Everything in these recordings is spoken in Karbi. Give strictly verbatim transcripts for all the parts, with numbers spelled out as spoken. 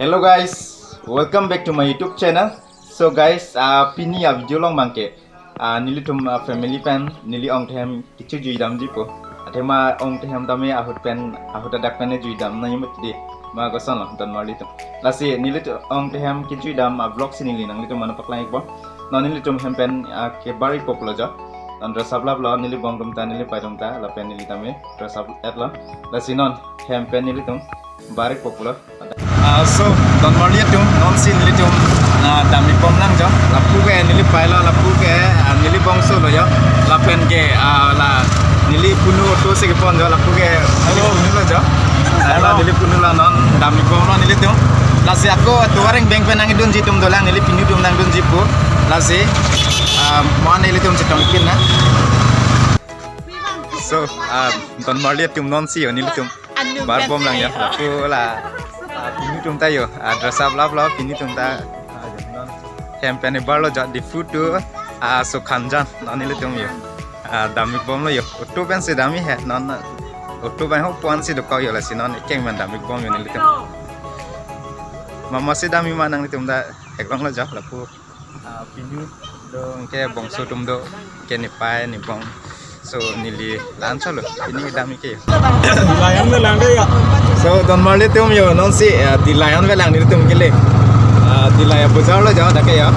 Hello guys, welcome back to my YouTube channel. So guys, uh, pini a video along abangke, uh, nelitum, uh, family pen neli ongthem kecho juidamji po. Athema ongthem tame ahut pen, ahut adak pen juidam nangji mati di. Ma koson lo, donmarli atum. Lasi nelitum ongthem kejuidam a vlog si neli nanglitum aphan paklang-ikpo. Non nelitum hem pen, uh, kebar-ikpo pulo jo. Non dress up lap lo, neli bong atum ta, neli pai atum ta, lapen neli tame dress up et lo. Lasi non hem pen nelitum bar-ikpo pulo. Ah, so, donmarli atum, non si nelitum, ah, dam-ikbom lang jo. Lapu ke neli pai lo, lapu ke, ah, neli bongso lo jo. Lapen ke, ah, la neli punu auto si kepon jo, lapu ke neli punu lo jo. Ah, la neli punu lo, non dam-ikbom lo nelitum. Lasi ako atovar angbeng pen nangdunji atum dolang, neli pinu atum nangdunji po. Lasi, ah, mo-an nelitum chetong pin na. So, ah, donmarli atum, non si yo nelitum barbom lang jo. Lapu la, ah, pinu atum ta jo. Ah, dress up lap lo, pinu atum ta. Ah, non hem pen bar lo jo, Diphu to, ah, Sukhajan, non nelitum jo. Ah, dam-ikbom lo jo. Auto pensi dam-ik he, non auto bai ho puan si dokok jo, lasi non ekeng pen dam-ikbom jo nelitum. Mama si dam-ik ma nanglitum ta theklong lo jo, lapu. Ah, pinu do, anke bongso atum do, ke nepai nebong. So neli la-an cholo, pini dam-ik ke. Dillai an velang de ya. So donmarli atum jo, non si, ah, Dillai an velang nelitum kele. Ah, Dillai a bojar lo jo dak ke jo.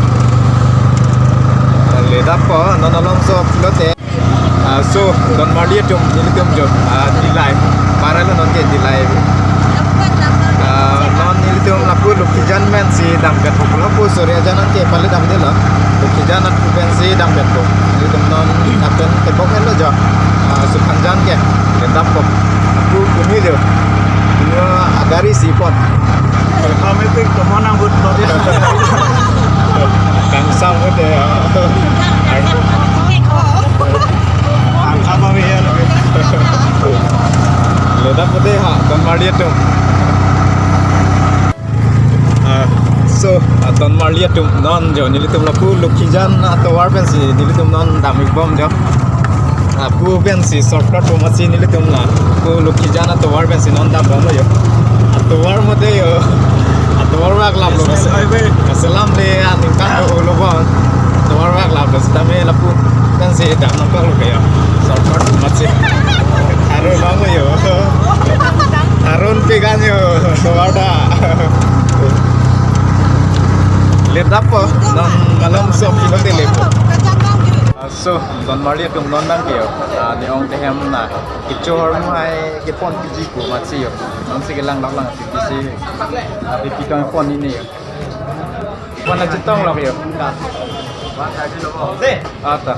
Ah, le dappo, non along so pulote. Ah, so, donmarli atum, nelitum jo, ah, Dillai. Para lo non ke Dillai. Ah, non nelitum lapu Lokhijan pen si damketpo pulo, lapu Soriajan an ke pale damdelo. Lokhijan an pen si damketpo. Nelitum non lapen tebok helo jo. Ah, Sukhajan ke, ke dappo. Lapu kumi jo. Kumi agari si pon. Kami tik teman anggut tadi. Kangsam ko de. Kangsam kami ya. Le dappo de ha, donmarli atum. Ah, so, ah, donmarli atum, non jo nelitum lapu Lokhijan atovar pensi nelitum non dam-ikbom jo. Lapu pensi shortcut bom asi nelitum la. Ko Lokhijan atovar pensi non dambom lo jo. Atovar mate jo. Atovar vak lap lo. National Highway. Kaselam le aningkan do lo bom. Atovar vak lap lo. Sitame lapu pensi dam nangkok lo ke jo. Shortcut bom asi. Arun long jo. Arun pegan jo. Atovar ta. Le dappo. Non malom so pilote lepo. Ah, so, donmarli atum, non abangke jo. Ah, ne ongthem na kecho ahormu hai kepon piji pu mati jo. Non si kelang lok lang si pisi. Ah, pipi tong ponji ne jo. Wan na chetong lok jo. Ah, ta.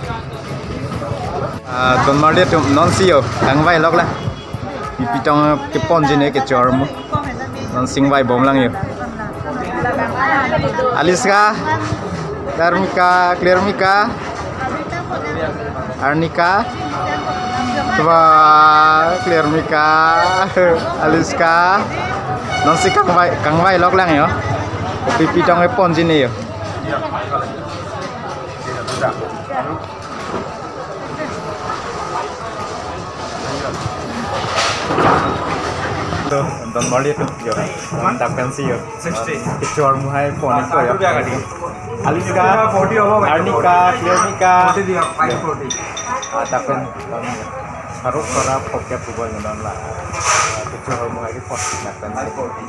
Ah, donmarli atum, non si jo kangvai lok lang. Pipi tong keponji ne kecho ahormu. Non singvai bom lang jo. Aliska, Klermika, Klermika, Arnika, Twa, Klermika, Aliska. Non si kangvai, kangvai lok lang jo. Pipi tong keponji ne jo. To, donmarli atum jo. Mantap kan si jo. Sixty. Kecho ahormu hai pon-ikpo jo. Aliska, forty hobo, bhai. Arnika, Klermika. Forty diya, five forty. Ah, ta pen, um, harus para pokya pubol nonla. Kecho ahormu hai pon-ik na pen. Five forty.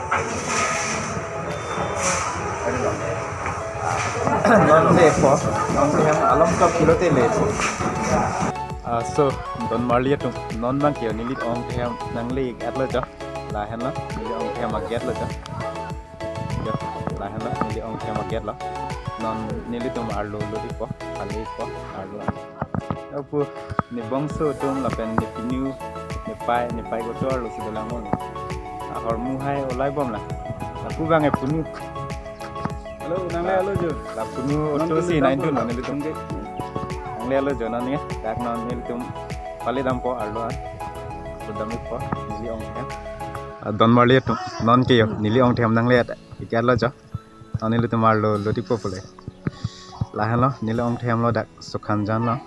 Non lepo, ongthem along kap pilote lepo. Ah, so, donmarli atum, non abangke jo neli ongthem nangle-et lo jo. Lahenlo, neli ongthem a-gate lo jo. Jo, lahenlo, neli ongthem a-gate lo. Non nelitum arlo lo-ikpo, pale-ikpo, arlo. Lapu, ne bongso atum lapen ne pinu, ne pai, ne pai kotor lo si dolang mo. Ahormu hai olai bom la. Lapu abang e punu. Hello, nangle-et lo jo. La punu non auto si nelitum nangdun lo nelitum ke. Nangle-et lo jo non ke. Dak non nelitum pale dampo arlo an. Pudam-ikpo, neli ongthem. Ah, donmarli atum, non ke jo, neli ongthem nangle-et lo jo. Non nelitum arlo lo-ikpo pule. Lahenlo, neli ongthem lo dak, Sukhajan lo.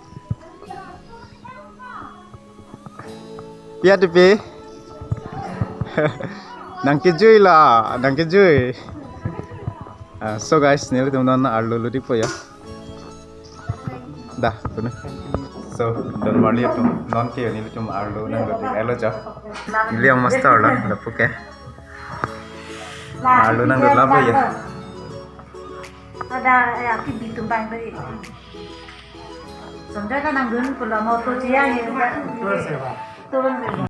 Pia tipi. Nang kejui la, nang kejui. Ah, so guys, nelitum non arlo lutpo ya. Dah, tuni. So, don marli atum, non ke nelitum arlo nanglut-iklo jo. Neli master la, lapu ke. Arlo nanglut lapu ya. Ada, ya, ki bitum bang deh. Sonjoi ta nangdun pulo mo to jiya ni. Turun.